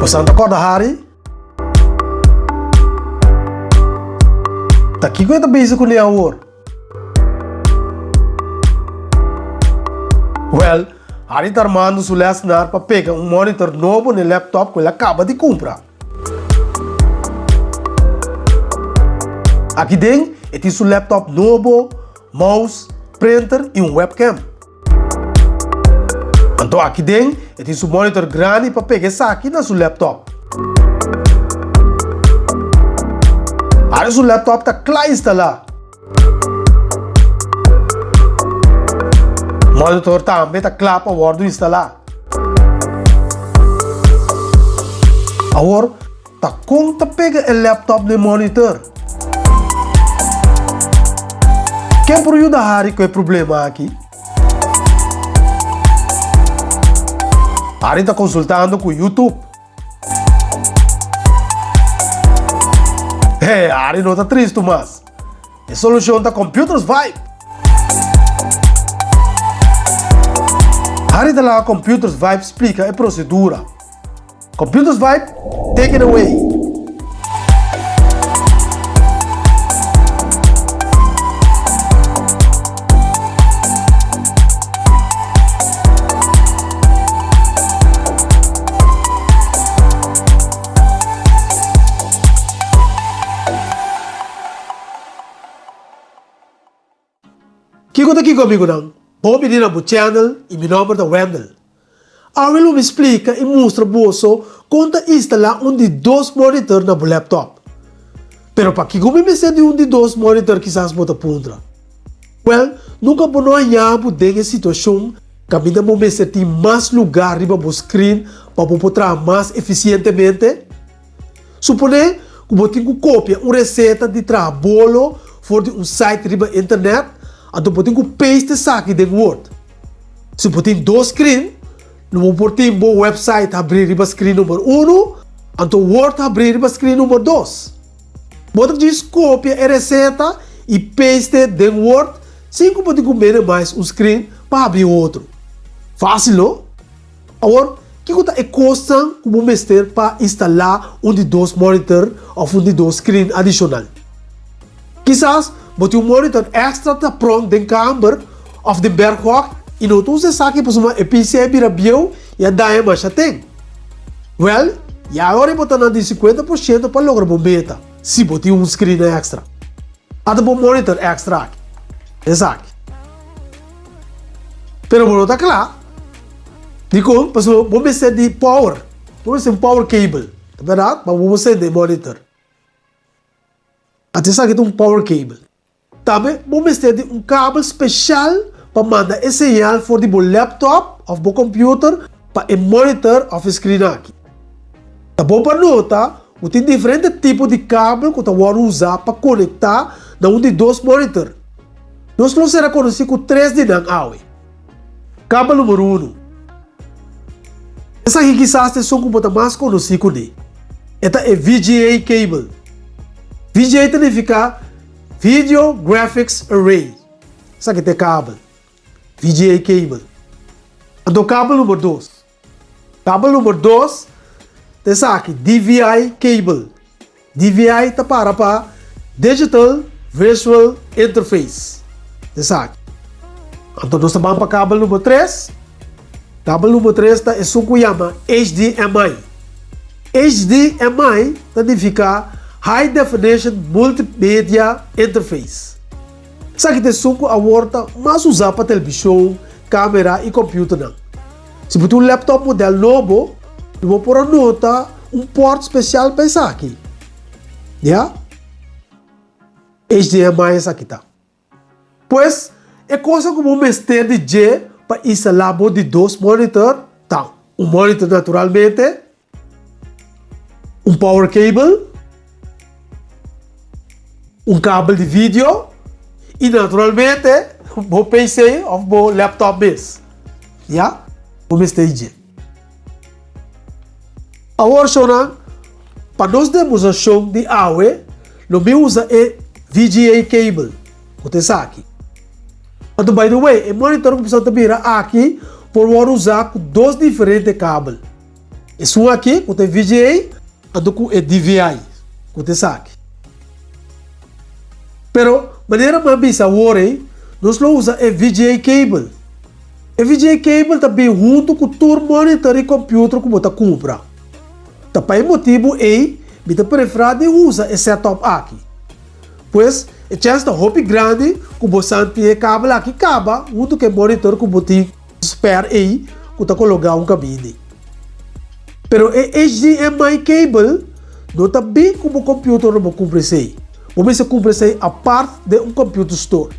Bosan ta kòrda Harry? Ta kiko e ta bezig kuné awor? Wèl, Harry ta armando su lèsnar pa pega un monitor nobo n'e laptop ku el a kaba di kumpra. Aki den e tin su laptop nobo, mouse, printer i un webcam. Anto aki den e tin su monitor grandi pa pega esaki na su laptop. Ara su laptop ta kla instalá. Monitor tambe ta kla pa wòrdu instalá. Awor Ta kon ta pega e laptop na e monitor? Ken por yuda Harry ku e problema aki? Harry ta konsultando ku YouTube. He, Harry no ta tristu mas. E solushon ta Computers Vibe! Harry ta laga Computers Vibe splika e prosedura. Computers Vibe, take it away! Kiko ta kiko amigunan? Bon bini na bo channel y mi nomber ta Wendel. Awe lo mi splica y mustra boso con ta instala un di dos monitor na bo laptop. Pero pakico mi mester di un di dos monitor kisas bo ta puntra. Wel, nunca bo no haña bo den e situacion caminda bo mester tin mas lugar riba bo screen pa bo por traha mas eficientemente? Suponé ku bo tin ku kopia un reseta di traha bolo for di un site riba internet, anto bo tin ku paste esaki den Word. Si bo tin dos screen, lo bo por tin bo website habrí riba screen number unu, anto Word habrí riba screen number dos. Bo ta djis kopia e reseta i paste den Word sin ku bo tin ku minimize un screen pa habrí otro. Fásil, no? Awor, kiko ta e kosnan ku bo mester pa instalá un di dos monitor òf un di dos skrin adishonal? Kisas bo tin un monitor èkstra ta prònt den kamber òf den bèrghòk i no ta usa esaki pasobra e PC a bira bieu i a daña masha ten. Wèl, ya awor bo ta na di 50% pa logra bo meta si bo tin un skrin èkstra. Ata bo monitor èkstra aki. Esaki. Pero bo no ta kla. Dikon? Pasobra bo mester di power. Bo mester un power cable. Ta bèrdat? Pa bo por sende e monitor. Anto esaki ta un power cable. Tambe bo mester di un kabel speshal pa manda e señal for di bo laptop òf bo computer pa e monitor òf e screen aki. Ta bon pa nota ku tin diferente tipo di kabel ku ta wòrdu usá pa konektá na un di dos monitor. Nos lo sera konosí ku tres di nan awe. Kabel numero uno. Esaki kisas ta esun ku bo ta mas konosí kuné. E ta e VGA cable. VGA ta nifiká Video Graphics Array. Esaki ta e kabel. VGA cable. Anto kabel numero dos. Kabel numero dos ta esaki, DVI cable. DVI ta para pa Digital Visual Interface. Esaki. Anto nos ta ban pa kabel numero tres. Kabel numero tres ta esun ku yama HDMI. HDMI ta nifiká High Definition Multimedia Interface. Esaki ta esun ku awor ta mas usá pa televishon, kamera i kòmpiuternan. Si bo tin un laptop model nobo, lo bo por a nota un port special pa esaki. Ya? HDMI esaki ta. Pues, e cosa cu bo mester di dje pa instala bo di dos monitor ta un monitor naturalmente, un power cable, un kabel di video y naturalmente bo PC of bo laptop mes. Ya, bo mester dje. Awor shownan, pa nos demostrashon di awe lo mi usa e VGA cable ku ta esaki. Anto by the way, e monitor ku boso ta mira aki por wòrdu usá ku dos diferente kabel. Esun aki ku ta e VGA anto ku e DVI ku ta esaki. Pero manera mi a bisa awor ei, nos lo usa e VGA cable. E VGA cable ta bin huntu ku tur monitor i computer ku bo ta kumpra. Ta pa e motibu ei mi ta preferá di usa e setup aki. Pues, e chèns ta hopi grandi ku bo san tin e kabel aki kaba huntu ku e monitor ku bo tin spare ei ku ta kologá un kabini. Pero e HDMI cable no ta bin ku bo computer ora bo kumpra esei. Bo mester kumpra esei apart den un computer store.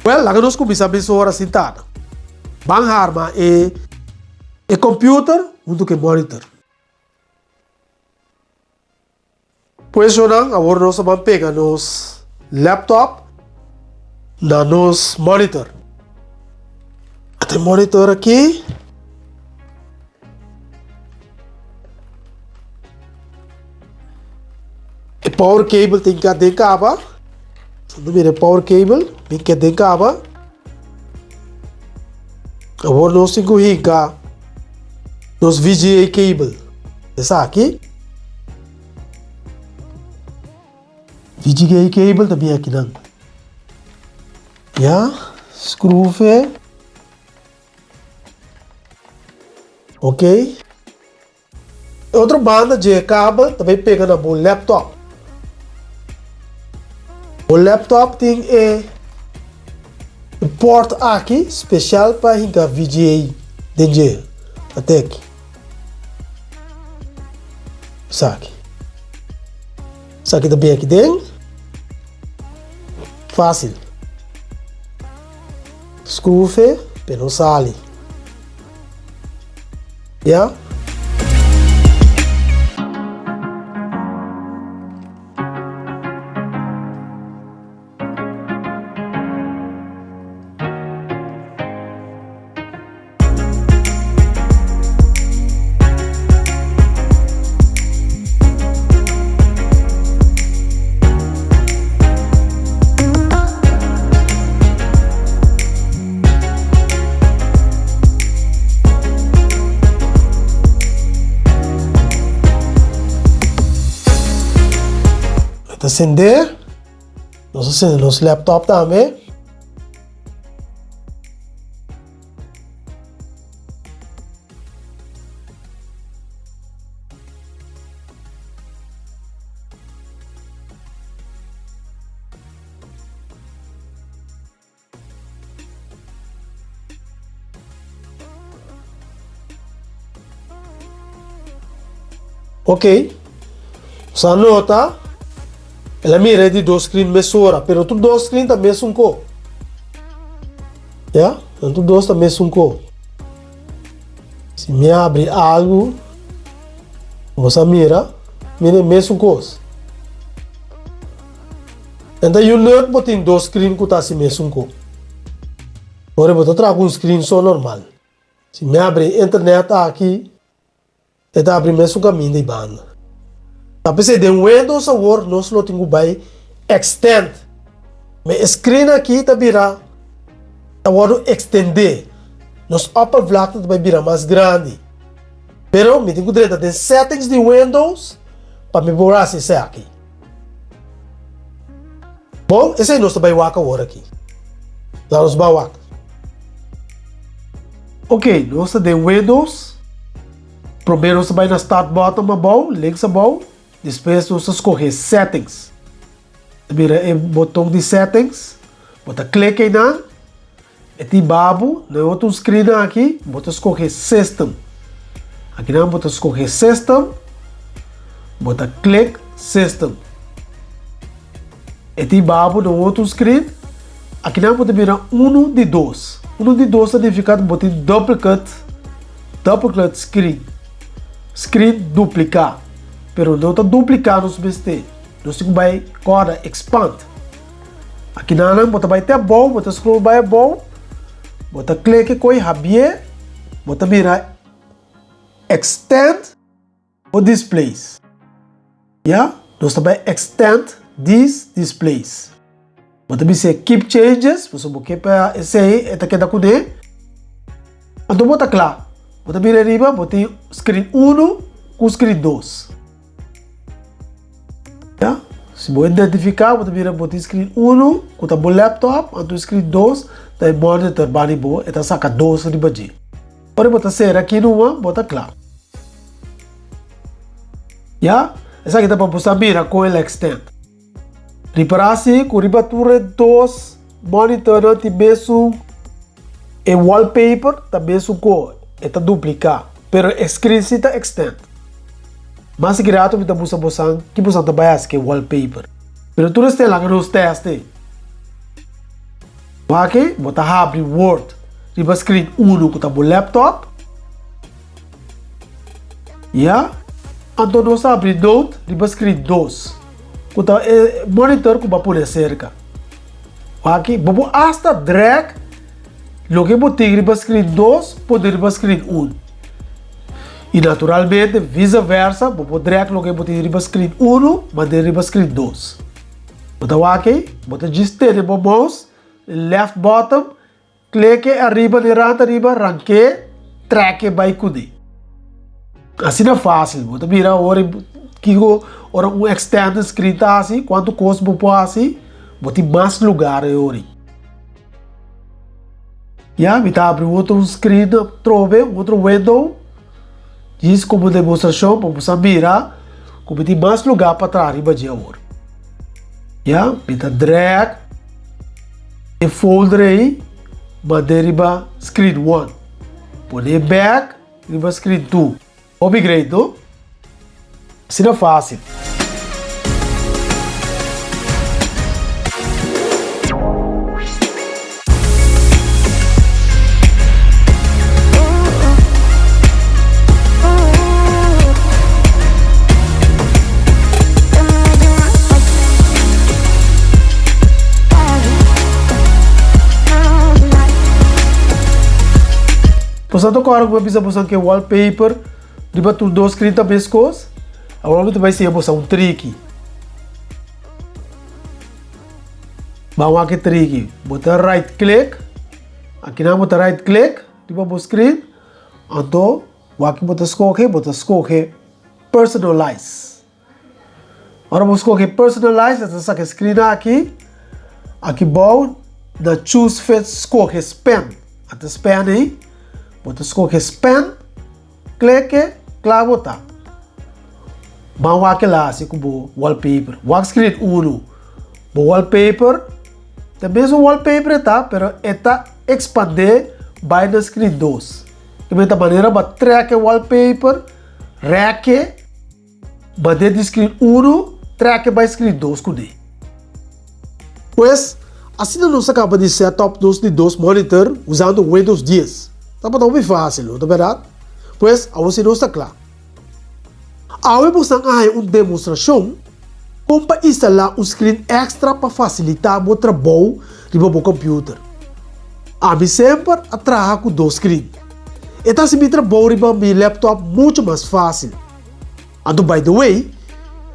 Wèl, laga nos kuminsá mesora sintada. Ban harma e e computer huntu ku e monitor. Pues yonan, awor nos a ban pega nos laptop na nos monitor. Ata e monitor aki. E power cable tin ke aden kaba. Bo mira e power cable tin ke aden kaba. Awor nos tin ku hinka nos VGA cable. Esaki. VGA cable ta bin akinan. Ya, skrufe. Ok. E otro banda dje e kabel ta bai pega na bo laptop. Bo laptop tin e port aki special pa hinka VGA den dje. Ate aki. Esaki. Esaki ta bin aki den. Fácil. Skrufe pe no sali. Ya. Ta sende. Nos a sende nos laptop tambe. Ok, nos a nota, el a mira e di dos screen mesora, pero tur dos screen ta mesun ko. Ya, nan tur dos ta mesun ko. Si mi abri algu, bo sa mira, mira e mesun kos. Enta yu nerd bo tin dos screen ku ta hasi mesun ko. Ora bo ta traha ku un screen so normal. Si mi abri internet aki, e ta abri mesun kaminda i banda. Ta p'esei den Windows awor nos lo tin ku bai extend. Me e screen aki ta bira ta wòrdu extendé. Nos oppervlakte ta bai bira mas grandi. Pero mi tin ku drenta den settings di Windows pa mi por hasi esaki. Bon, esei nos ta bai wak awor aki. Laat nos bai wak. Ok, nos ta den Windows. Promé nos ta bai na Start button abou, links abou. Despues nos ta skohe Settings. Ta mira e boton di Settings. Bo ta klik einan. E tin babu na e otro screen aki, bo ta scoge System. Akinan bo ta scoge System, bo ta click System. E tin babu na un otro screen, akinan bo ta mira uno di dos. Uno di dos ta nifica bo tin duplicate, duplicate screen, screen duplica. Pero no ta duplica nos mester, nos tin cu bay corda expand. Akinanan bo ta bai te abou, bo ta scroll bai abou, bo ta click e koi habié, bo ta mira extend bo displays. Ya, nos ta bai extend these displays. Bo ta bis'é keep changes, pasobra bo ke pa esei e ta keda kuné. Anto bo ta kla. Bo ta bira riba, bo tin screen unu ku screen dos. Ya, si bo identifiká bo ta bira bo tin screen unu ku ta bo laptop, anto screen dos ta e monitor banda di bo, e ta saka dos riba dje. Ora bo ta sera aki numa, bo ta kla. Ya, esaki ta pa bo sa mira kon el extend. Ripará si ku riba tur e dos monitornan tin mesun e wallpaper ta mesun ko, e ta dupliká, pero e screen si ta extend. Mas ki rato mi ta busa bosan ki bosan ta bai hasi ku e wallpaper. Pero tur esei laga nos test ei. Wak bo ta habri Word riba screen unu ku ta bo laptop. Ya, anto nos a habri Note riba screen dos ku ta e monitor ku bo a pone aserka. Wak, bo por asta drag loke bo tin riba screen dos pone riba screen un. I naturalmente vise versa bo por drag loke bo tin riba screen unu manda riba screen dos. Bo ta wak ei, bo ta djis tene bo mouse left bottom, kleke ariba den rand ariba, rank'é, trek'é bai kuné. Asina fásil, bo ta mira awor kiko ora un extended screen ta hasi, kuantu kos bo por hasi, bo tin mas lugar e ora ei. Ya, mi ta abri un otro screen atrobe, un otro window. Djis komo demostrashon pa bo sa mira ku mi tin mas lugá pa traha riba dje awor. Ya, mi ta drag e folder ei mand'é riba screen one. Pon'é bèk riba screen two. Hopi great, no? Asina fásil. Boso ta kòrda ku mi a bisa boso ke wallpaper Riba tur dos screen ta meskos. Awor mi ta bai siña boso un triki. Ban wak e triki. Bo ta right click. Akinan bo ta right click riba bo screen. Anto wak bo ta skohe, bo ta skohe personalize. Ora bo skohe personalize e ta saka e screen aki. Aki bou na choose fit skohe span. Ata span ei. Bo ta skohe span. Kleke, kla bo ta. Ban wak el hasi ku bo wallpaper. Wak screen unu. Bo wallpaper ta mesun wallpaper e ta, pero e ta expande bai na screen dos. Kimen ta manera bo a trek e wallpaper, rek e, Mand'é di screen unu, trek e bai screen dos kuné. Pues, asina nos a kaba di set up nos di dos monitor usando Windows dies. Tabata hopi fácil, no ta bèrdat? Pues, awor si nos ta kla. Awe bosnan a haña un demostrashon kon pa instalá un screen èkstra pa fasilitá bo trabou riba bo kòmpiuter. Ami semper a traha ku dos screen. E ta hasi mi trabou riba mi laptop muchu mas fácil. Anto by the way,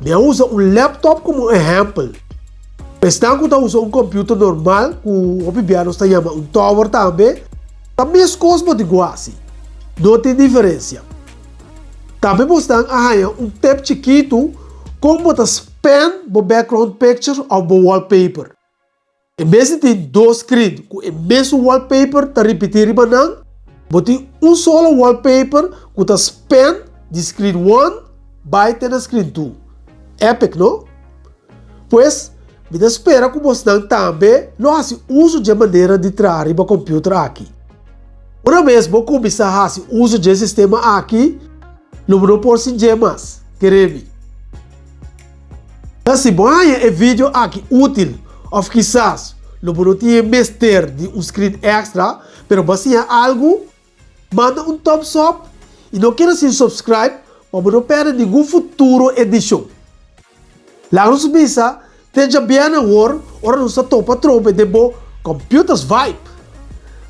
mi a usa un laptop komo ehèmpel. Pa esnan ku ta usa un kòmpiuter normal, ku hopi bia nos ta yama un tower tambe, ta meskos bo tin ku hasi. No tin diferensia. Tambe bosnan a haña un tip chikitu kon bo ta spend bo background picture òf bo wallpaper. En bes di tin dos screen ku e mesun wallpaper ta ripití riba nan, bo tin un solo wallpaper ku ta span di screen one bai te na screen two. Epic, no? Pues, mi ta spera ku bosnan tambe lo hasi uso dje manera di traha riba computer aki. Una bes bo kuminsá hasi uso dje sistema aki, lo bo no por sin dje mas, kere mi. Ta si bo haña e video aki útil òf kisas lo bo no tin e mester di un screen èkstra pero bo a siña algu, manda un thumbs up i no keda sin subscribe pa bo no pèrdè ningun futuro edishon. Laga nos bisa te djabièrnè awor ora nos ta topa atrobe den bo Computers Vibe.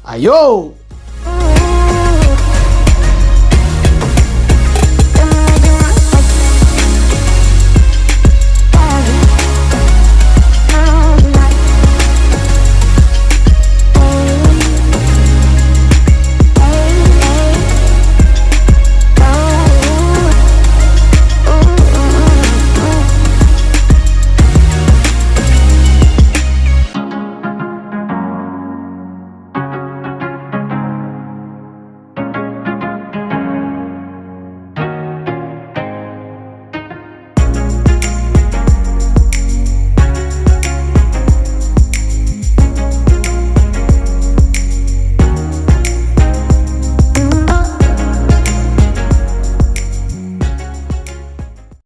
Ayo!